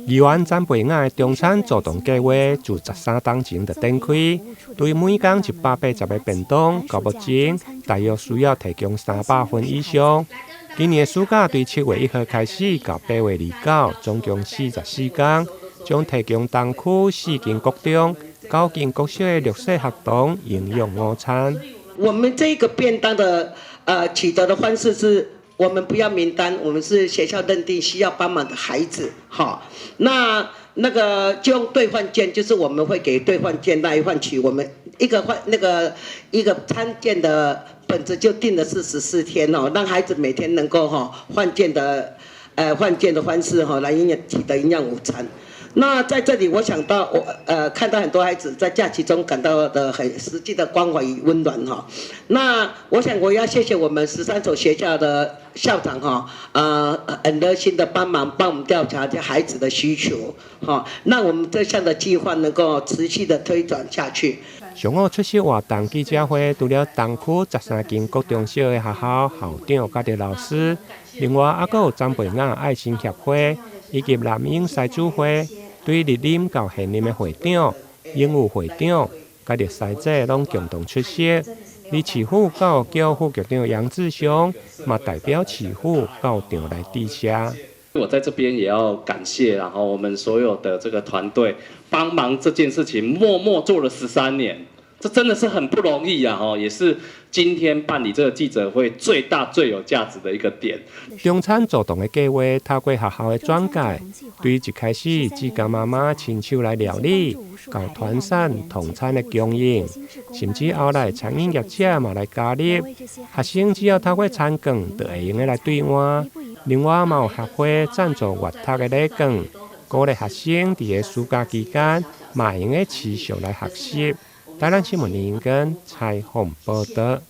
宜園長輩仔的中餐助動計畫自13冬前就展開，對每工180個便當，到目前大約需要提供300份以上。今年暑假對7月1號開始到8月29，總共44工，將提供東區四間國中、九間國小的弱勢學童營養午餐。我們這個便當的取得的方式是，我們不要名單，我們是學校認定需要幫忙的孩子，哈，那個就用兌換券，就是我們會給兌換券來換取我們一個換那個一個餐券的本子就定的是14天哦，讓孩子每天能夠哈換券的方式哈來營養取得營養午餐。那在這裡，我想到我看到很多孩子在假期中感到的很實際的關懷與溫暖哈。那我想我要謝謝我們13所學校的校長哈，很熱心的幫忙幫我們調查這孩子的需求哈，讓我們這項的計劃能夠持續的推展下去。上午出席活動記者會，除了東區13間國中小的學校校長佮著老師，另外猶閣有長輩仔愛心協會以及南英師姊會，對歷任到現任的會長、榮譽會長，佮著師姐攏共同出席。而市府教育局副局長楊志雄嘛代表市府到場來致謝。我在這邊也要感謝，然後我們所有的這個團隊幫忙這件事情，默默做了13年，這真的是很不容易啊！吼，也是今天辦理這個記者會最大最有價值的一個點。中餐助動的計劃透過學校的轉介，對一開始志工媽媽親手來料理，到團膳統餐的供應，甚至後來餐飲業者嘛來加入，學生只要透過餐券就會用得來兌換。另外嘛有協會贊助閱讀的禮券，鼓勵學生佇个暑假期間嘛會用得持續來學習。台南新聞林根採訪報導。